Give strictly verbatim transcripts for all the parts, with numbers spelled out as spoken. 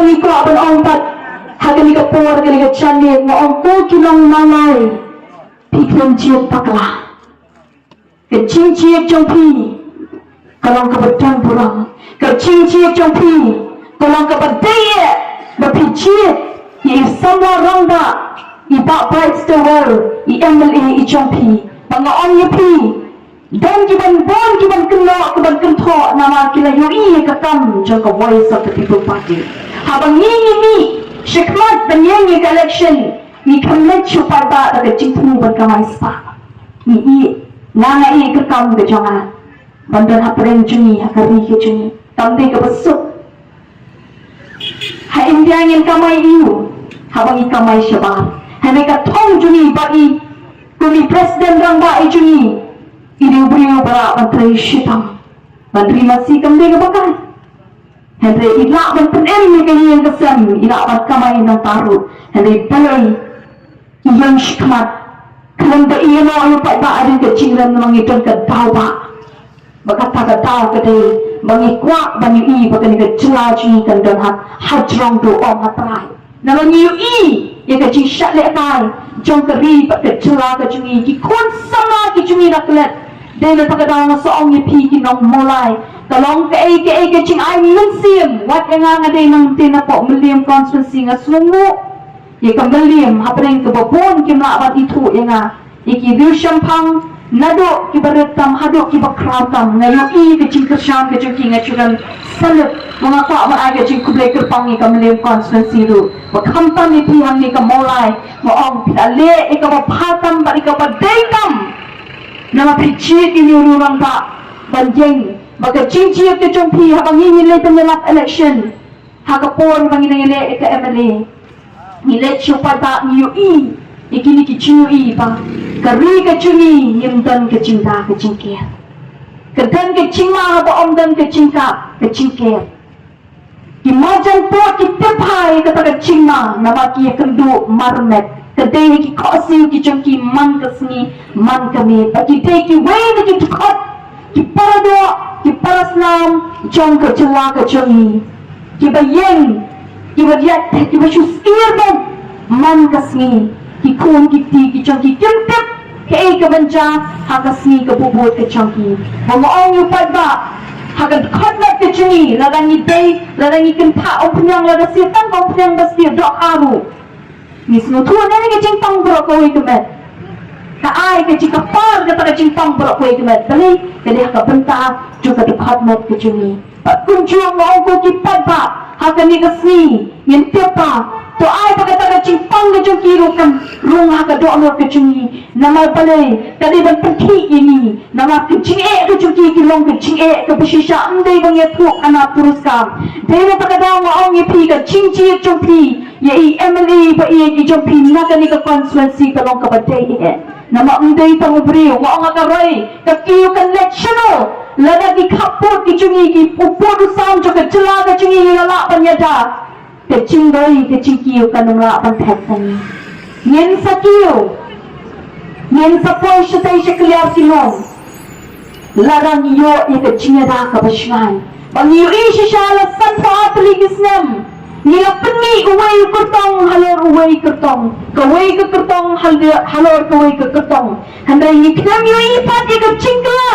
Ngi kwah ban ong pat ha kane ka por, ha kane ka janmiet, nga ong ko ki nong Mawlai, phi khlem jied bakla. Ka jingjied jong phi ka long kaba don burom. Ka jingjied jong phi ka long kaba dei eh ba phi jied ïa i samla rangbah, i Bah Bright Stewell, i M L A i jong phi. Ba nga ong ïa phi, don kiban bun kiban kynnoh, kiban kynthoh namar ki la ïohi ïa ka kam jong ka Voice of the People Party. Haba ngi ngi mih shakhmat ban ïeng ïa ka election, ngi khlem leit shuh paidbah da ka jingthmu ban kamai spah. Ngi ïeh, nga nga ïeh ka kam ka jong nga ban don hapdeng jong ngi ha ka ri ka jong ngi. Kam dei kaba suk. Ha India ngin kamai ïa u haba ngi kamai shabar. Hynrei ka thong jong ngi ba i kum i president rangbah i jong ngi, i dei u briew ba lah ban trei shitom. Ban ri masi kam dei kaba kai. Hynrei i lah ban pynim ïa ka ïing ka sem, i lah ban kamai nangta ruh. Hynrei balei i ïeng shakhmat? Khlem da ïehnoh ïa u paidbah ha ka jingrem, namar ngi don ka daw ba, ba kata ka daw ka dei ba ngi kwah ban ïohi ba kane ka jylla jong ngi kan don ha, ha jrong duh, ym ha trai. Namar ngi ïohi ïa ka jingshah lehkai jong ka ri bad ka jylla ka jong ngi. Ki khun samla ki jong ngi na klet. Dei na kata ka daw nga sa ong ïa phi ki nong Mawlai, ka long kaei kaei ka jingai mynsiem. Wat ïa nga, nga dei nangtei na Pohmylliam constituency, nga sngewnguh ïa ka mylliem hapdeng kaba bun kim lah ban ithuh ïa nga. Ïa ki riew shemphang, naduh kiba rit tam haduh kiba khraw tam, nga ïohi ka jingkyrshan ka jong ki, nga shu don salute. Nga kwah ban ai ka jingkhublei kyrpang ïa ka Mylliem constituency ruh. Ba khamtam ïa phi hangne ka Mawlai, nga ong phi la leh ïa kaba bha tam bad ïa kaba dei tam. Namar phi jied ïa u rangbah ban ïeng, ba ka jingjied ka jong phi haba ngi ngi leit ban ïalap election, ha ka por ba ngi dang ïaleh ïa ka M L A, ngi leit sha u paidbah, ngi ïohi ïa kine ki jingïohi ba ka ri ka jong ngi ngim don ka jingda ka jingker. Ka don ka jingma haba ym don ka jingkap ka jingker. Ki marjan pud ki tip bha ïa kata ka jingma namar ki ïakynduh marmet. Ka dei ha ki khohsiew ki jong ki man ka sngi man ka miet. Ba ki dei kiwei na ki dkhot, ki paradoh, ki parasnam jong ka jylla ka jong ngi. Kiba ïeng, kiba ïaid, kiba shu sngewbha man ka sngi. Ki khun ki kti ki jong ki kim tip kaei kaban jia ha ka sngi kaba bud ka jong ki. Ba nga ong ïa u paidbah, ha ka dkhot met ka jong ngi, lada ngi dei, lada ngi kynthah umphniang, lada sir tang ka umphniang ba sir dohkha ruh, ngi sngewthuh na ka jingpang baroh kawei ka met. Ka ai ka jingkyrpad kata ka jingpang baroh kawei ka met. Balei? Ka dei ha ka bynta jong ka dkhot met ka jong ngi. Bad kumjuh nga ong ko ki paidbah, ha kane ka sngi ngin tip ba to ai ba kata ka jingpang ka jong ki ruh kan rung ha ka dohnud ka jong ngi. Namar balei? Ka dei ban pynkhih ïa ngi. Namar ka jingeh ka jong ki ki long ka jingeh kaba shisha, ym dei ba ngi ïathuh khana puruskam. Dei na kata ka daw nga ong ïa phi, ka jingjied jong phi ïa i M L A ba ïeit i jong phi na kane ka constituency ka long kaba dei eh. Namar ym dei tang u briew, nga ong ha ka roi, ka kiew kan leit shano? Lada ki khappud ki jong ngi, ki u pud u sam jong ka jylla ka jong ngi, ngi la lah ban ïada, ka jingroi ka jingkiew kan ym lah ban thep tang ngi. Ngin sa kiew, ngin sa poi shatei sha kliar ki long. Lada ngi ïoh ïa ka jingïada kaba shngaiñ. Ba ngi ïohi shisha la sanphew ar tylli ki snem, ngi la pynmih uwei u kyrtong halor uwei u kyrtong, kawei ka kyrtong halor, halor kawei ka kyrtong. Hynrei ngi khlem ïohi pat ïa ka jingkylla.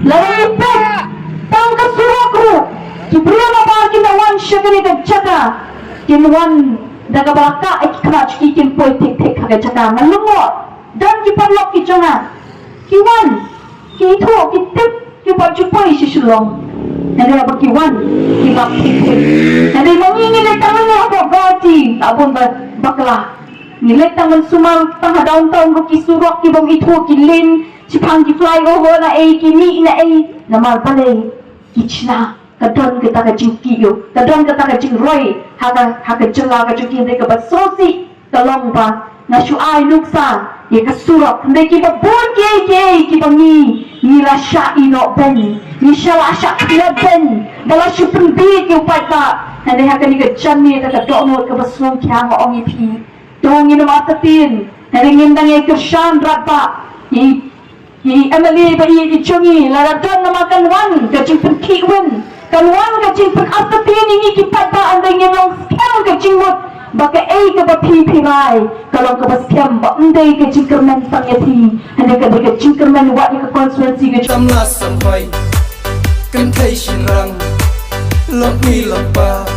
Lada ngi peit tang ka surok ruh, ki briew nabar kin da wan sha kane ka jaka, kin wan da kaba la kah ïa ki kynrad jong ki, kin poi thik thik ha ka jaka. Nga lyngngoh, don ki paralok ki jong nga, ki wan, ki ithuh, ki tip, ki pat ju poi sha Shillong. Hynrei haba ki wan, ki map thik thik. Hynrei ma ngi ngi leit tang hangne hapoh Guwahati, la bun ba bakla. Ngi leit tang ban sumar tang ha downtown ruh, ki surok ki bym ithuh, ki lane shaphang ki flyover na ei, ki mih na ei. Namar balei? Ki shna, ka don kata ka jingkiew, ka don kata ka jingroi ha ka, ha ka jylla ka jong ki. Hynrei kaba sngewsih ka long ba nga shu ai nuksa ïa ka surok, hynrei kiba bun kiei kiei kiba ngi, ngi la shah ïehnoh beiñ, ngi sha la shah khlem beiñ, ba la shu pynbieit ïa u paidbah. Hynrei ha kane ka janmiet, ha ka dohnud kaba sngewkhia, nga ong ïa phi, to ngin ym artatien. Hynrei ngin dang ïai kyrshan radbah ïa i M L A ba ïeit i jong ngi, lada don namar kan wan ka jingpynkhih win, Kan wan ka jingpynap ka phi ïa ngi ki paidbah, hynrei ngin long skhem ka jingmut ba kaei kaba phi phi rai ka long kaba skhem, ba ym dei ka jingkyrmen tang ïa phi, hynrei ka dei ka jingkyrmen wat ïa ka constituency ka jong. Tam la sam hoi, kan thei shin rang, lok ni lok ba.